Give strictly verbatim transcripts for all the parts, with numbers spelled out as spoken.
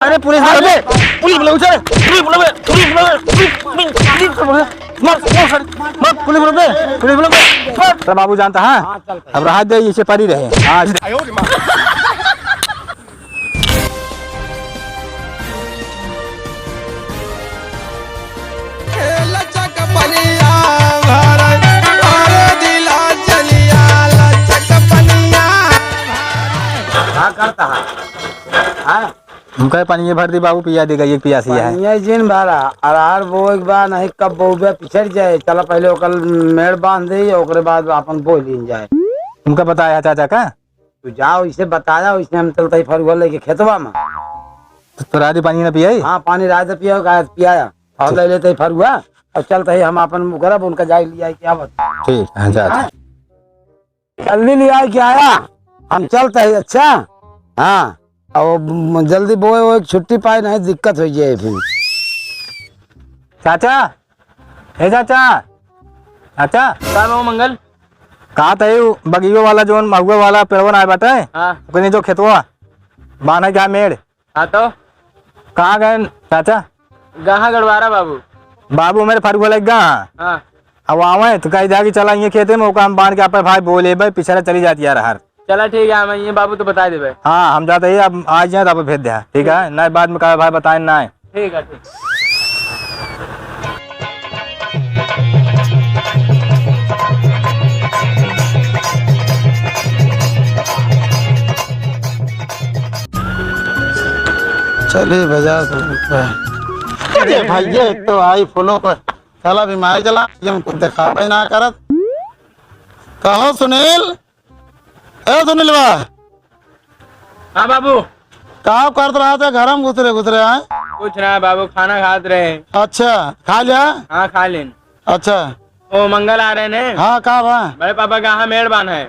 अरे पुलिस बुलावे, पुलिस बुलावे, सर, पुलिस बुलावे, पुलिस बुलावे, पुलिस, पुलिस, पुलिस बुलावे। मार, मार सर, मार, पुलिस बुलावे, पुलिस बुलावे, मार। अरे बाबू जानता है? हाँ, चलता है। अब रहा दे, इसे पड़ी रहे। हाँ। लचक पनिया भरे, भरे दिला चलिया, लचक पनिया। का करता है? हाँ? हमका पानी भर दी बाबू, पिया देगा, एक पियासी है। पानी जिन भरा, अरहर बोए के बाद नहीं कब बोबे पिछड़ जाए, चला पहले ओकर मेड़ बांध दे, ओकरे बाद अपन बो लीन जाए। उनका बताया चाचा का? तू जाओ, इसे बताया, इसे हम चलते ही फरुआ लेके खेतवा में। तो रात ही पानी ना पियाई? हाँ, पानी रात ही पिया, गाय पियाया। और ठीक। ले लेते ही फरुआ, और चलते ही हम अपन करब, उनका जाए लिया के आवत। ठीक है, जा। हाँ? जल्दी लिया के आया, हम चलते ही, अच्छा? हाँ, और जल्दी बोए, वो एक छुट्टी पाए, नहीं दिक्कत हो जाए फिर। चाचा, हे चाचा, चाचा। का बा मंगल? कहा था ये बगियो वाला जोन महुआ वाला पेड़वा ना बाटे? हाँ। ओकरे जो खेतवा, बान्हे का मेड़। हाँ तो? कहाँ गए चाचा? गहा गड़वारा बाबू। बाबू मेरे फरुआ लग गया। हाँ। अब आवे तो कही जा कि चला ये खेते में, ओका हम बांध के आपे भाई बोले भाई, पिछड़ा चली जाती यार हर। चला ठीक है, हम ये बाबू तो बता देबे। हाँ, हम जाते ही, अब आ जाए तो आप भेज दे, ठीक है? नहीं बाद में कहा भाई बताए ना। ठीक है, ठीक। चलिए बाजार से निकला। अरे भाई, ये तो आई फोनो पर, साला बीमारी चला, ये हमको दिखावे ना करत। कहो सुनील, ए सुनीलवा। हाँ बाबू। का करत रहा था घर में घुसरे घुसरे, हैं? कुछ ना बाबू, खाना खात रहे। अच्छा, खा लिया? हाँ, खा लेन। अच्छा। ओ मंगल आ रहे ने? हाँ, का बा? बड़े पापा का हाँ मेड़ बांध है।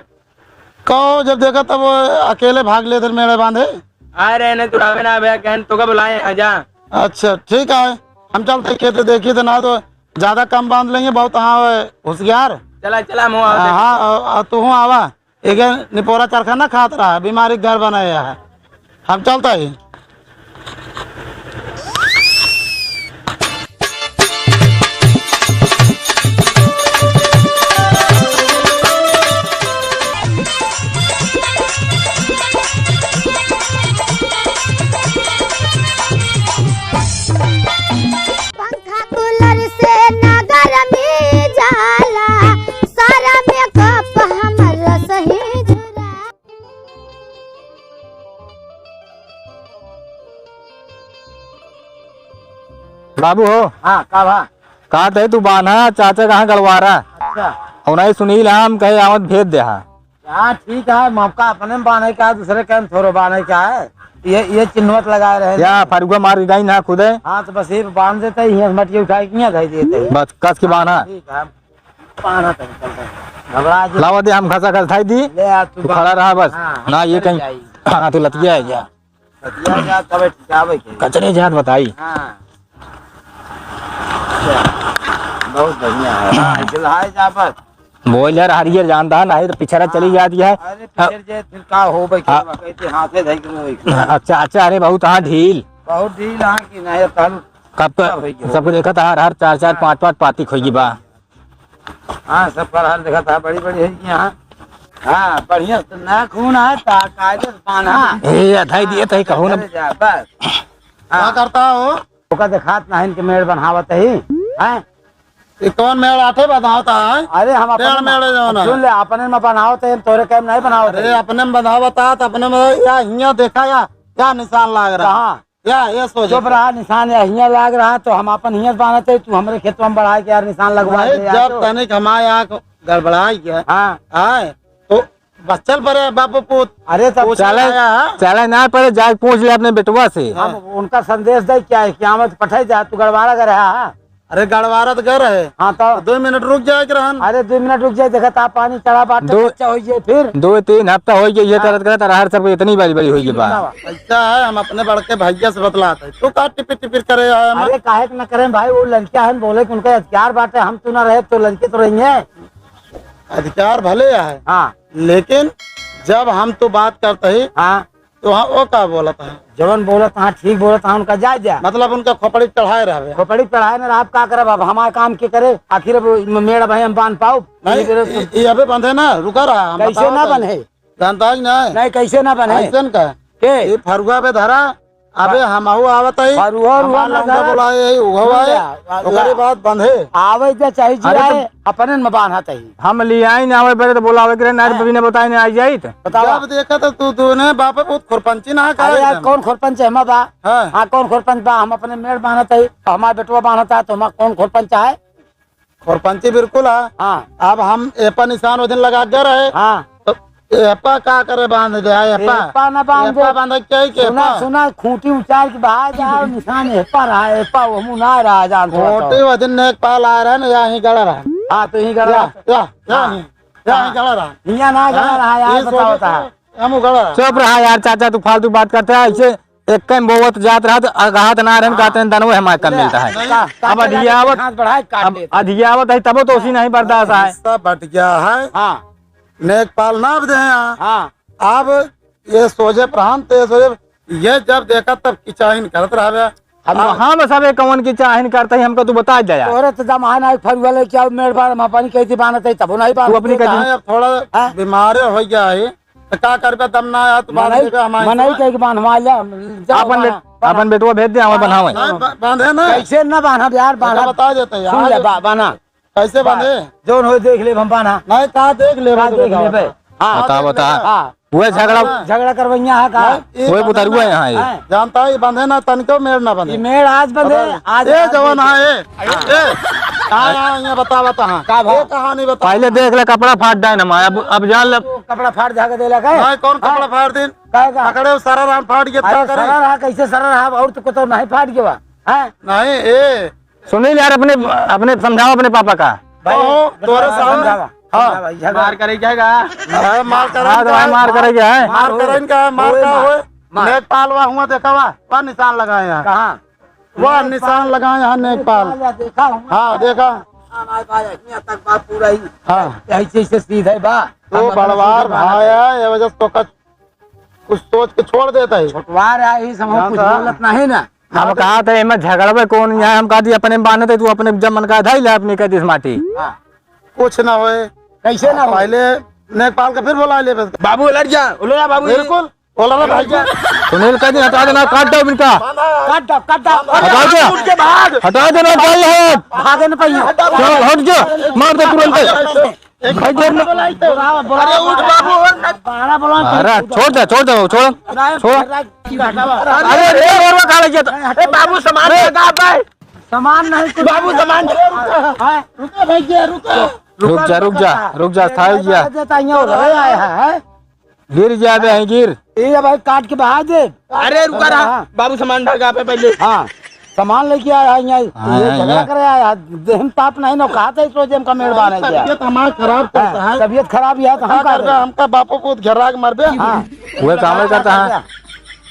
कहो, जब देखा तब वो अकेले भाग लेते मेड़े बांधे। आ रहे ने, तुड़ावे ना भैया, कहन तो का बुलाए, आजा। अच्छा, ठीक है, हम चलते खेते, देखी तो ना तो ज्यादा कम बांध लेंगे, बहुत हाँ होशियार। चला, चला, मुँह हाँ, आवते। हाँ, आ, आ, तू हूँ आवा। एक निपोरा चरखा ना खात रहा, बीमारी घर बनाया है। हम चलता ही। पंखा कूलर से ना गरमी जाला, सारा मेकअप हमर सही झुरा। बाबू हो। हाँ, का बा? कहा थे तू बान्हा, चाचा कहाँ गड़वारा? अच्छा। और नहीं सुनील, हम कहे आवत भेज दे हा। हाँ, ठीक है, मौका अपने में बांधे का है, दूसरे के में थोड़ो बांधे का है। ये, ये चिन्हवत लगाए रहे। या फरुआ मार के गई ना खुदे। हाँ, तो बस ये बांध देते ही, मटकी उठा के किया धई देते ही। बस कस के बांधा। ठीक है, बांधा तनी, चल, चल। घबरा जे। लावा दे, हम घसा घस धाई दी। ले आ, तू तू खड़ा बांध। रहा बस। हाँ, ना, ये चल कहीं जाई। हाँ, तू लतिया है क्या? लतिया जा, तबे ठिकावे के। कचरे जात बताई। हाँ। अच्छा, बहुत बढ़िया है। हाँ, इसे लहाए जा बस। बोल यार, हरियर जानता है, नहीं तो पिछड़ा चली जाती है। अरे, पिछड़ जाए, फिर का हो भाई, हाँ। कहते हाथे धई के रोई। अच्छा, अच्छा, अरे बहुत हाँ ढील। बहुत ढील हाँ कि नहीं, अब तालू कब का, सब हो गया। सबको देखा था, हर, हर चार, चार, हाँ। पाँच, पाँच पाती खोई बा। हाँ, सब पर हर देखा था, बड़ी, बड़ी है कि यहाँ। हाँ, बढ़िया से ना खून है, ता कायदे से पाना। ए, अथाई दिए, तही कहूँ ना। अरे जा, बस। का हाँ। करता हो? ओका देखात नाहिन के मेड़ बनावत ही, हैं? ये कौन मेड़ आठे बनावता है? अरे हम पेड़ अपने मेड़ जो ना। सुन ले, अपने में बनावत है, तोरे कैम नहीं बनावत अरे है। अपने में बनावता तो अपने में या हियाँ देखा या क्या निशान लाग रहा? कहाँ? या ये सोच चुप रहा, निशान या हियाँ लाग रहा तो हम अपन हियाँ बांधत है, तू हमरे खेतवा में बढ़ा के यार निशान लगवा नहीं, दे यार जब तो। तनिक हमारे आँख गड़बड़ाई गया, हाँ। आए, तो बच्चल परे बापू पूत। अरे तब पूछ चले, आया, हाँ? चले ना पड़े, जाके पूछ ले अपने बेटवा से। हम उनका संदेश दे क्या है, क्या मत पठाई जा, तू गड़वारा कर रहा है। अरे गड़वारा तो कर रहे। हाँ तो। तो दो मिनट रुक जाए के रहन। अरे दो मिनट रुक जाए, देखा ता पानी चढ़ा बाटे, दो, बच्चा हो जाए फिर। दो तीन हफ्ता हो गया ये हाँ। करत करत, अरहर सब इतनी बड़ी बड़ी हो गई बा। बतावा। ऐसा है, हम अपने बड़के भैया से बतलाते हैं, तू का टिपिर टिपिर करे आया हम? अरे काहे के न करें भाई, वो लड़कियां हैं, बोले कि उनका अधिकार बाटे, हम तू ना रहे तो लड़के तो रहेंगे। अधिकार भले है, हाँ। लेकिन जब हम तो बात करते ही, हाँ। तो हाँ, वो का बोलत है? जवन बोलत हाँ, ठीक बोलत हाँ, उनका जाए जा। मतलब उनका खोपड़ी चढ़ाए रहबे। खोपड़ी चढ़ाए न रहब, का करब अब? हमार काम के करे? आखिर अब म-, मेड़ भाई हम बांध पाउब? नहीं, फिर ये, ये अबे बंधे ना, रुका रहा, हम कैसे बतावत ना है। बंधे? जानता है कि नहीं? नहीं, कैसे ना बंधे? ऐसन का? के? ये फरुआ पे धरा, अबे हाँ। हमहू आवत है, फरुआ उरुआ हमार ना लौंडा धरा। बोलाए है, उघवा सुन है, ले, आ, ओकरे आ। बाद बंधे। आवे जा चाहे जी अरे तो आए, अपने में बांधत है। हम लियाई ना आवे पहले तो बोलावे के रहे, ना हाँ। बिना बताए ना आई जाई तो। बतावा। जब देखा तो तू दोनों बापे बहुत खुरपंची ना अरे कहा यार, एकदम। कौन खुरपंच है, हम बा? हाँ। हाँ, कौन खुरपंच बा? हम अपने मेड़ बांधत है, हमार बेटवा बांधत है, तो हमार कौन खुरपंच है? खुरपंची बिल्कुल है। हाँ। अब हम एपा निशान वो दिन लगा के रहे। हाँ। तो एपा का करे बांध दे, हाँ, एपा। एपा ना बांध एपा दे। बांधे के, के सुना, एपा? सुना, खूंटी उचार के बाहर जाओ, निशान एपा रहा, एपा वो मुँह ना रहा, जान थोड़ा खूंटी तो। वो दिन नेकपाल आ रहा है ना, यहाँ ही गड़ा रहा। हाँ, तो यहीं गड़ा या, रहा। या, या, हाँ। या, हाँ। ही गड़ा रहा। हियाँ ना गड़ा हाँ, रहा, यार, ये बताओ सोचे था। तो हम उगड़ा रहा। चुप रहा यार चाचा, तू फालतू बात करता है, ऐसे एक कम बोवत जात रहा तो अगहत ना रहन, हाँ। कहते हैं, "दनवे हमारे कम ले, मिलता है।" नहीं। का-, का अब करता है? अधियावत, हाथ बढ़ाए, काट अब लेता है। अधियावत है, तबो तो उसी नहीं बर्दाश्त है। हिस्सा बट गया है। हाँ। नेकपाल ना अब दे यहाँ। हाँ। अब ये सोझे प्रधान ते सोझे, ये जब देखा तब किचाहिन करत रहबे। हम, अब हम सबे कौन किचाहिन करते हैं, हमको तू बता दे यार। तोरे तो जमाना है, फरुआ लेके आओ, मेड़ बार में पानी कैसे बांधत है, तबो नहीं बांधत तू अपनी है। कहीं हाँ, अब थोड़ा हाँ? बीमारे हो गया है। तो का करबे, दम ना आया तो बाद मनई, में हम आए मनई तो। कह के बांधवा लिया, जाओ अपन बे-, बांधा, बांधा। अपन बेटवा भेज दे, हमें बंधावे। नहीं, बा-, बांधे ना। कैसे ना बांधब यार, अच्छा, बांधा। बता देते यार। सुन ले, बा-, बांधा। कैसे बा-, बांधे? जौन हो देख ले, हम बांधा। नहीं, का देख ले, का देख लेबे? हाँ। बता, बता। हाँ। वह झगड़ा, हाँ। झगड़ा करवैया है का? नहीं, ये वही बांधे बुतरुआ ना। यहाँ है। हैं? जानता है, ये बांधे ना, तनिको मेड़ ना बांधे। ये मेड़ आज बांधे, बताइए। आज, ए, आज जवान देख। है, ए, ए, कहाँ यहाँ, यहाँ बता, बता, हाँ। का भाव? ये कहानी बता। पहले देख ले, कपड़ा फाड़ डाइन हमारा, अब, अब जान ले। कपड़ा फाड़ धागा देला का? नहीं, कौन हाँ? कपड़ा फाड़ दिन? का, का? पकड़े सारा राम फाड़ के अरे, का करे? सारा रहा, कैसे सारा रहा? और तो को तो नहीं फाड़ के बा, हैं? नहीं, ए। सुनील यार, अपने, अपने समझाओ अपने पापा का। भाई, ओहो, तोरे समझावा, सामने। समझावा। हाँ। समझावा, झगड़ा। मार करे जाएगा। अरे, मार करे हाँ, तो का? भाई, मार करे क्या है? मार करे का? मार ओए, का मार। होए? मार। नेकपाल वा हुआ देखा वा, वा निशान लगाए हैं। कहाँ? वा निशान लगाए हैं नेकपाल। देखा हुआ। हाँ, देखा। हाँ, भाई, भाई, यहाँ तक बात पूरा ही। हाँ। ऐसे, ऐसे सीधे बा। तो हम अपना बड़वार सीधे बात भाई है, ये वजह से तो कच-, कुछ सोच के छोड़ देता है। छोटवार है, ये सब हम कुछ जानता है। बोलत नहीं ना। हम कहा थे, एमे झगड़बे कौन यहाँ, हम कहा दी अपने में बांधत है, तू अपने जब मन का धई ले अपने कह दिस माटी। हाँ। कुछ ना होए। कैसे ना होए? पहले नेकपाल का फिर बोला ले बस। बाबू उलट जा, उलट जा बाबू। बिल्कुल, बोला ना भाई जा। सुनील कह दी हटा देना, काट दो इनका। काट दो, काट दो। हटा दो। उठ के भाग। हटा देना, चल हट। भागे न पाइए। चल हट जा, मार दे तुरंत। एक भाई देर में। बुलाओ, बुलाओ, अरे उठ बाबू, उठ। बारह बुलाओ, अरे छोड़ दे, छोड़ दे, छोड़, बुलाओ, छोड़। अरे, अरे, अरे, अरे, खा लग गया था। ए, बाबू, सामान अरे। लगा भाई। सामान नहीं कुछ। बाबू, सामान। हाँ। रुको भैया, रुको। रुक जा, रुक जा, रुक जा, थाई जा। देता, यहाँ उधर आया है, हैं? गिर जाबे, हैं, गिर। ये भाई, काट के बहा दे। अरे, रुका रहा। हाँ। बाबू, सामान ढका पे पहले। हाँ। सामान लेके आया है यहाँ, हाँ, ये यहाँ, झगड़ा यहाँ। करे आया है, देह में ताप नहीं ना, कहा था इस रोज हमका मेहरबान है क्या? तबीयत हमार खराब करता हाँ, है। तबीयत खराब है तो हम क्या का करबे? करें? हमका बापो पूत घेरा के मरबे। हाँ। वह काम करता है।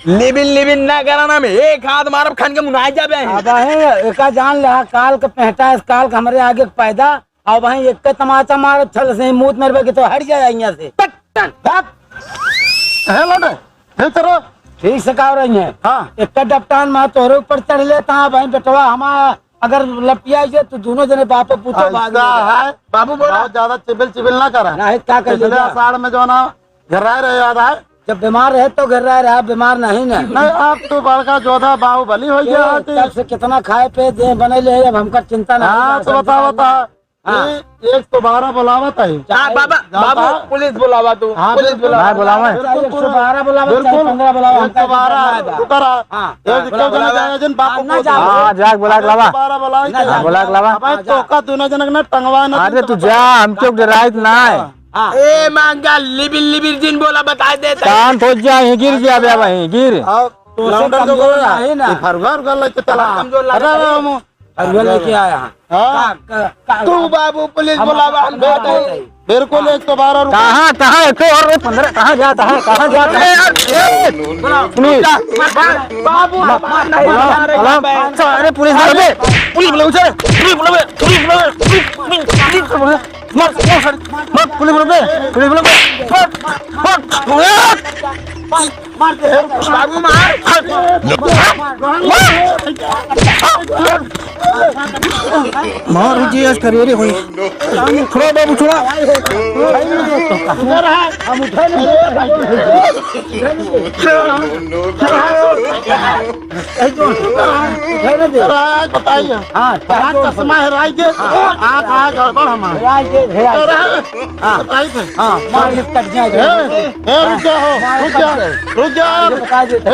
लिबिन, लिबिन ना कराना में एक हाथ मारब खन के मुनाई जाबे। अब है, एका जान ले, हाँ, काल के पहटा है, काल के हमरे आगे के पैदा, अब है, एक के तमाचा मारब, छल से ही मूत मरबे कि तो हट जाए यहाँ से। टट, टट, टट। हेलो ने। हे तेरा। ठीक से कह रही है। हाँ। एक डपटान में तोहरे ऊपर चढ़ लेता है भाई बेटवा, हम अगर लपटिया जे तो दोनों जने बाप पूतो बात ऐसा नहीं। है। बाबू बोला। बहुत ज्यादा चिबिल चिबिल ना करा। नहीं, क्या कर पिछले लिया? आषाढ़ में जो ना घर रह रहे याद है? जब बीमार रहे तो घर रह रहा, बीमार नहीं ना। नहीं, आप तो बड़का जोधा बाहुबली हो गया ए, है कि तब से कितना खाए पे दे बने ले, अब हमका चिंता नहीं हाँ, है, तो बता, बता। हाँ। ये एक तो बारह बुलावत है। हाँ, बाबा, जानता बाबू, है? पुलिस बुलावा तू, हाँ, पुलिस बिल्कुल। बुलावा। हाँ, बुलावा। चाहे एक सौ बारह बुलावा, चाहे बिल्कुल। पंद्रह बुलावा, एक सौ बारह, रुका रहा। हाँ। हाँ, ये बुलावा, जितना बुलावा। जाए, जिन बापू हाँ, ना को जाओ। हाँ, जाके बुला के लावा। एक सौ बारह बुलावा, ना जाओ। हाँ, बुला के लावा। अब भाई, हाँ, जा। तोका दोनों जनक ना टंगवा ना हाँ, रे, तू जा, हम क्यों डराइत ना है। हाँ। ए, मांगा, लिबिर, लिबिर जिन बोला, बता देता है। शांत हो जा, यहीं गिर जा, बे, वहीं गिर। अब तो से लौंडा जो कमजोर बोला, नहीं ना। ये फरुआ, फरुआ लेके चला। कमजोर लगा अरे, है। हम और वो लेके आया है। हाँ। का, का, का, तू बाबू पुलिस हम बुलावा, हम बिल्कुल, जाते हैं। बिल्कुल, एक सौ बारह रुपये। कहाँ, कहाँ, एक सौ और पंद्रह, कहाँ जाता है, कहाँ जाता है? अरे यार, ए, बुलाओ। सुनिए। बाबू, बुलाओ, बुलाओ, अरे पुलिस बुलाओ, पुलिस बुलाओ, पुलिस बुलाओ, पुलिस बुलाओ। मार, मार, मार, मार, पुलिस वाले पे, पुलिस वाले पे, मार, मार, मार, मार, मार दे, बाबू मार, मार, मार, मार, रुक जा, आज करिए रे भाई। छोड़ा बाबू, छोड़ा। इधर है, हम उठा नहीं। ए, जो, ए, जो, बताइए। हाँ, राज चश्मा है, राज के। हाँ। आँख, आँख गड़बड़ हमार। राज के, हे, राज के। हाँ। बताइए थे। हाँ, मार के कट जाए। ए, ए, रुक जा हो, मार रुक जा, कट जाए। रुक जा। ये बता देते। ए,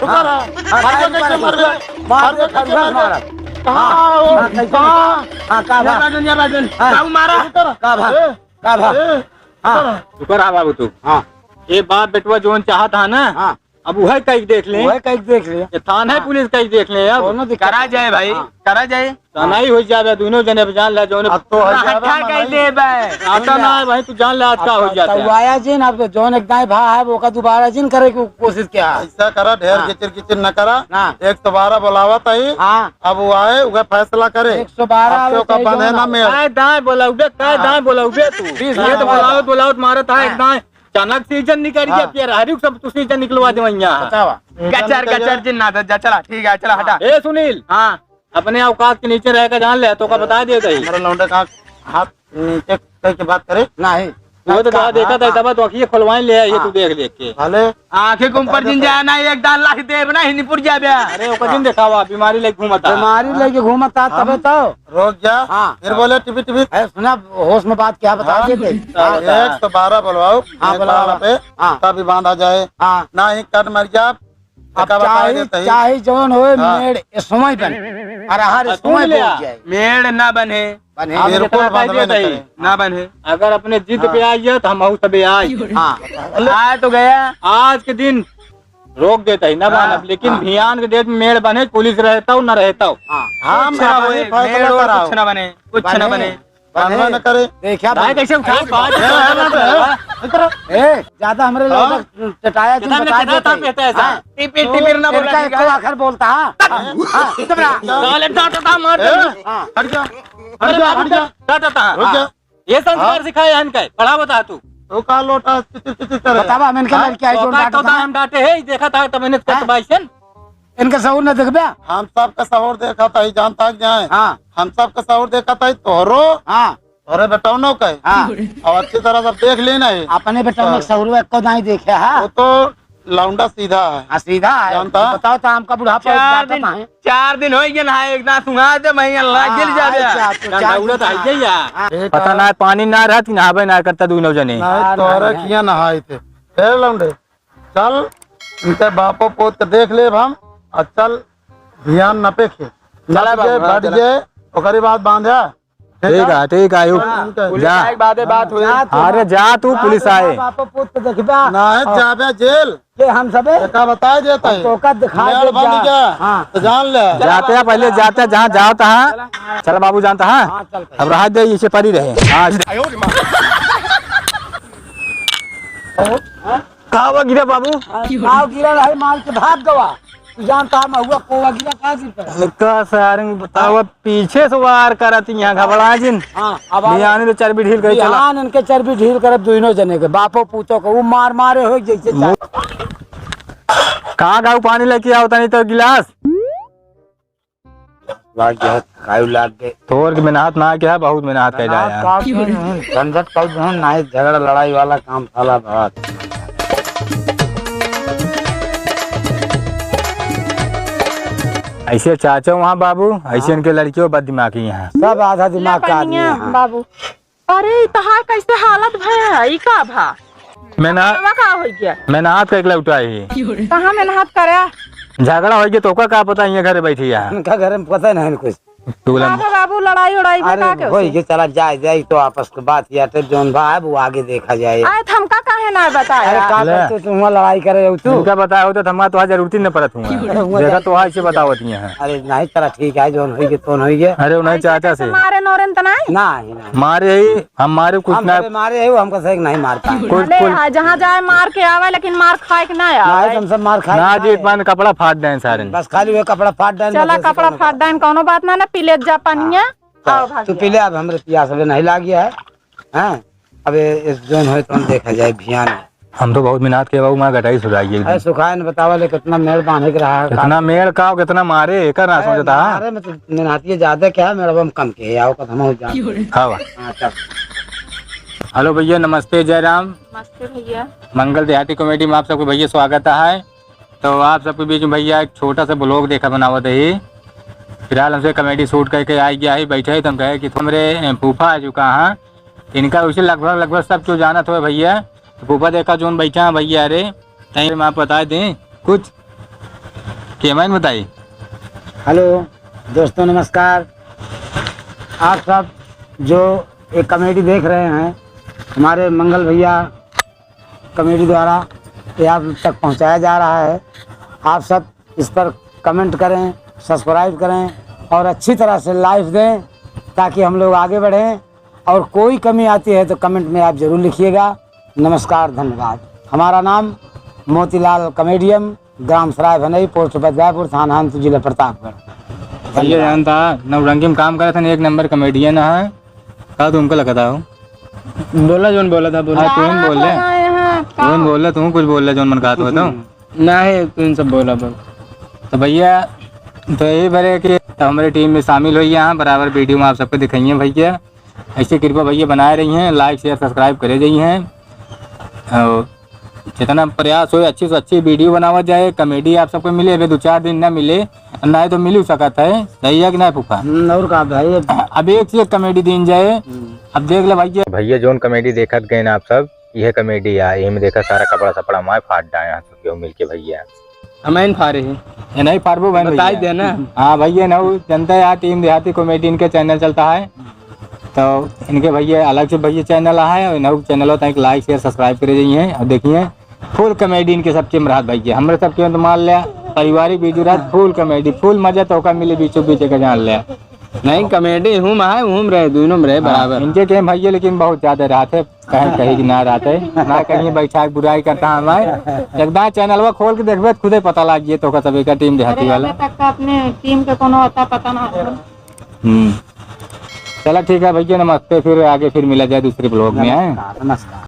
रुक हाँ। रहा। हाँ, मर गया, कैसे मर गया? मार मर गया, के कैसे मर गया? मारा। कहाँ हाँ, हो? हाँ, कैसे? कहाँ? हाँ, का भा? राजन, या राजन, हाँ। काऊ मारा? रुक रहा। का भा? ए, का भा? ए, हाँ। रुक रहा। शुक्र है बाबू तू। हाँ। ये बाप बेटवा जोन चाहत हा ना, हाँ। अब उहे कइके देख ले। उहे कइके देख ले। ये थाना हाँ। पुलिस कइके देख ले अब। कौनो दिक्कत करा नहीं। जाए भाई, हाँ। करा जाए। तनाई हो जावे, दुनो जने अब जान ले, जौने अब तो हो जावे, हट्ठा कइ मनाई। देबे। आता ना है भाई, तू जान ले आज का हो जाता है। तू आया जिन, अब तो जौन एक दाएं भा है, वो का दोबारा जिन करे की कोशिश किया। ऐसा करा, ढेर हाँ। किचिर किचिर न करा। हाँ। एक सौ बारह बुलावत ही। हाँ। अब वो आए, उहे फैसला करे। एक सौ बारह अब क्यों का बंद है ना मेल। काय दाएं बोलाउबे, काय हाँ। दाएं बोलाउबे तू? बीस ये तो बारह। बुलावत, बुलावत मारत है, हाँ। एक दाएं। चना के सीजन निकल गया, हाँ। पियर हरी सब तू सीजन निकलवा दे वहीं यहाँ। बतावा। गचर, गचर जिन ना दे, जा, चला, ठीक है, चला, हटा। ए सुनील, हाँ। अपने औकात के नीचे रह के जान ले, तो का बता दे दही। हमारे लौंडे का हाथ नीचे करके बात करे। नहीं। वो तो का देखा था, हाँ। तब तो आँखिए खोलवाए ले आई है, हाँ। तू देख देख के। भले। आँखें के ऊपर जिन जाए ना, एक दान लाख देब ना, हिंदीपुर जाबे। अरे, ओकर जिन देखावा, बीमारी लेके घूमता। बीमारी लेके घूमता, हाँ। तबे तो। रुक जा। हाँ। फिर बोले टिपी टिपी। अरे सुना, होश में बात क्या बता हाँ। देते। हाँ। एक सौ बारह बुलवाओ, हाँ, एक बुलवाओ। बारह पे हाँ। तभी बांधा जाए। हाँ। ना ही कट मर जा, अब एका बता चाहे, देते ही। चाहे जौन होए, हाँ। मेड़ ए समय बने। अरे हर आ, समय सुन ले बोल आ। जाए। मेड़ ना बने। बने। हम बिल्कुल जितना कह बंधबे देते न ही, करे। ना बने। अगर अपने जिद हाँ। पे आई है, तो हम अहू सबे आई। हाँ। आए तो गया। आज के दिन रोक देता ही, ना हाँ। बांधब, लेकिन हाँ। बिहान के डेट में मेड़ बने, पुलिस रहता हो, ना रहता हो। हाँ। हम कुछ ना अपनी होए, फैसला मेड़ और कराओ। कुछ ना बने, कुछ ना बने। बने। बनबे न करे। देखा भाई, भाई। कैसे उठा के बात ए, ए, ए, ए, ए, ज्यादा हमरे हाँ। लोग चटाया जिन कितना बता चटाया देते था, हैं। कहता है ऐसा। हाँ। टिपिर, टिपिर ना बोला, इनका ठीक है? एको आखर बोलता, हाँ। हाँ, हाँ, चुप रहा। साले डांटता मार दे। ए, हाँ। हट जा, हट जा, हट जा। डांटता। रुक जा। हाँ। ये संस्कार हाँ। सिखाए हैं इनके, पढ़ा बता तू। तो का लोटा चिचिर चिचिर करे? बतावा, हम इनके हाँ? लड़के आए जो तो का डांटता तोता है। हम डांटे है, देखा था तब मैंने हाँ? कतबाइसन। इनके सहूर न देखबे? हम सबका सहूर देखा था, ही जानता है जाए। हाँ। हम सबका सहूर देखा था, ही तोहरो। हाँ। तोहरे बेटौनो के। हाँ। और अच्छी तरह से देख लेना है। अपने बेटौनो के सहूर एको दाई देखे, हाँ। वो तो लौंडा सीधा है। हाँ, सीधा है। जानता? बताओ तो हमका बुढ़ापा चार जाता दिन, नहीं। चार दिन हो गए ना, एक दांत सुंघा दे, मैं यहाँ लाग हाँ, जल जाबे। अच्छा, तो चार दिन तो है ही है। हाँ। पता ना, पानी ना रहत, नहाबे ना करता दुनो जने। नहीं, हाँ, तोहरे नहीं, किया नहाए थे। ए लौंडे, चल, इनके बापो पोत के देख लेब हम, और चल, ध्यान न पे खे। चला नप जे, बाबू, हाँ, बट चला। जे, ओकरी बाद बांधा। ठीक है, ठीक है, आयु। हाँ, जा। पुलिस आए के बादे बात हुई। जा तू, अरे जा तू, जा पुलिस तू, आए। बाप पुत देखबा। नहीं, हाँ। जाबे जेल। के हम सबे? एका बता देता है। तो का दिखा जेल दे बन जा। गया। हाँ। तो जान ले। जाते हैं, पहले जाते हैं, जहाँ जाओ तहाँ। चल बाबू, जानता है? हाँ, चल। अब रहा दे, इसे परी रहे। हाँ। का हुआ गिरा बाबू? हाँ, का गिरा रहे, मार के भाग गवा। तू जानता है महुआ कोवा गिरा का गिर पर? हल्का सारंग बताओ, पीछे से वार करत यहाँ घबरा जिन। हाँ, अब आओ। बिहान तो चर्बी ढील कर चला। बिहान इनके चर्बी ढील करब दोनों जने के, बापो पूतो को, वो मार मारे हो जैसे मु- चाहे। कहाँ गाऊ पानी लेके आओ तनी तो गिलास। लाग गया, कायु लाग गए। तोर के मेहनत ना किया, बहुत मेहनत कर मेहनत जाया। का किया नहीं, झंझट का जो है, ना ही झगड़ा लड़ाई वाला काम साला बहुत। ऐसे चाचा वहाँ बाबू, ऐसे हाँ। इनके लड़कियों बद दिमागी यहाँ। सब आधा दिमाग का आदमी है यहाँ। बाबू। अरे, ई तहार कैसे हालत भय है? ई का भा? मेहनत, बाबा का हो गया? मेहनत का एक लौटा ही। कहाँ मेहनत करे? झगड़ा हो गया तो ओका का पता, ये घरे बैठी है। उनका घर में पता नहीं कुछ। टूला में। बाबा बाबू लड़ाई उड़ाई में अरे, का के होई होते? के चला जाए, जाए तो आपस के बात या तो जौन बा है वो आगे देखा जाए। आए तो हमका काहे ना बताया? अरे, का ले। करते तुम वहाँ लड़ाई करे हो तू? इनका बताया होता तो हमारा तो जरूरत ही न पड़त हुआ। अरे, हुआ देखा जाए। तो वहाँ इसे बतावत ही है। अरे, नहीं, चला ठीक है, जौन होई के, तौन होई के। अरे, उन्हें ऐसे चाचा कैसे से। मारे नौरन त नहीं? नहीं, नहीं। मारे ही, हम मारे कुछ हम ना। सबे मारे है, वो हमका सही नहीं मार पाए। कुछ, अरे, कुछ हाँ, जहाँ जाए मार के आवे, लेकिन मार खाए के ना आवे। नहीं, हम सब मार खाए ना के जी, आए। पान कपड़ा फाड़ दें सारे। बस खाली वो कपड़ा फाड़ दें, चला, बस कपड़ा कौनो फाड़ दें, कौनो बात ना, ना, पी ले जा पानिया। हाँ। आओ, भाग तू जा। पी ले, अब हमरे पियास अबे नहीं लागी है। हाँ, अबे इस जोन होए तो हम देखा जाए भियान। हम तो बहुत मेहनत के बाबू, मार गटाई सुधाई है अरे एकदम। सुखाए न बतावा ले कितना मेड़ बांधे के रहा। कितना मेड़ का, कितना मारे, एकर ना अरे सोचता। मारे में तो मेहनतिए ज्यादा क्या है, मेड़वा में कम के है, आओ कदम हो जा। हाँ बा। हाँ, चल। हेलो भैया, नमस्ते, जय राम। नमस्ते भैया। मंगल देहाती कॉमेडी में आप सबको भैया स्वागत है। तो आप सबके बीच में भैया एक छोटा सा ब्लॉग देखा बनावत ही। फिलहाल हमसे कॉमेडी शूट करके आ गया है, बैठे ही तो हम कहे कि हमरे, ए, फूफा आ चुका है। इनका उसे लगभग, लगभग सब क्यों जानत हो भैया। तो फूफा देखा जोन बैठा है भैया, अरे टाइम आप बता दें कुछ। के मैं बताई। हेलो दोस्तों, नमस्कार। आप सब जो एक कॉमेडी देख रहे हैं, हमारे मंगल भैया कॉमेडी द्वारा ये आप तक पहुंचाया जा रहा है। आप सब इस पर कमेंट करें, सब्सक्राइब करें और अच्छी तरह से लाइफ दें, ताकि हम लोग आगे बढ़ें। और कोई कमी आती है तो कमेंट में आप जरूर लिखिएगा। नमस्कार, धन्यवाद। हमारा नाम मोतीलाल कॉमेडियन, ग्राम सराय भनई, पोस्ट बदलापुर, थाना हंसू, जिला प्रतापगढ़। भैया जानता, नौरंगी में काम करे थे, एक नंबर कॉमेडियन है। का तुमको लगता हो? बोला जोन बोला था, बोला। हाँ, तुम बोल ले। तुम बोल ले, तुम कुछ बोल ले, जोन मन कहा तो। नहीं, तुम सब बोला, बोल। तो भैया, तो यही भरे कि तो हमारे टीम में शामिल होइए, यहाँ बराबर वीडियो में आप सबको दिखाइए भैया। ऐसे कृपा भैया बनाए रही हैं, लाइक, शेयर, सब्सक्राइब करे रही हैं। और जितना प्रयास हो, अच्छी से अच्छी वीडियो बनावा जाए, कॉमेडी आप सबको मिले, अभी दो चार दिन ना मिले, ना तो मिल ही सकत है, सही है कि ना फूफा? हम्म, और का भाई, अब अब एक से एक कॉमेडी दिन जाए। हम्म। अब देख ले भैया, भैया जोन कॉमेडी देखत गए ना आप सब, यह कॉमेडी है, यही में देखा सारा कपड़ा सपड़ा माय फाट डाए हैं सब केहू मिलके भैया। हम इन फारे हैं। ये नहीं फारबो बहन बताई भैया। देना। हाँ भैया, ना जनता यार, टीम देहाती कॉमेडी इनके चैनल चलता है, तो इनके भैया अलग से भैया चैनल है, और इनहू चैनल होता है, लाइक शेयर सब्सक्राइब करे जाइए। और देखिए फुल कॉमेडी इनके सबके में रहत भैया, हमरे सबके में तो मान लिया पारिवारिक वीडियो रहत, फुल कॉमेडी, फुल मजा तो का मिले बीचों बीच का जान लिया। नहीं, कॉमेडी हूँ में है, हूँ में रहे, दोनों में रहे हाँ, बराबर। इनके के भैया लेकिन बहुत ज्यादा रहत है, कहीं कहीं की ना रहत है, ना कहीं बैठा के बुराई करता है हमारे। एक दांय चैनलवा खोल के देखबे तो खुदे पता लाग जाए तो का सब एक टीम देहाती अरे, वाला। अबे तक का अपने टीम के कोनो अता पता ना हो। हम्म, चला ठीक है भैया, नमस्ते, फिर आगे फिर मिला जाए दूसरे ब्लॉग में, है? नमस्कार, नमस्कार।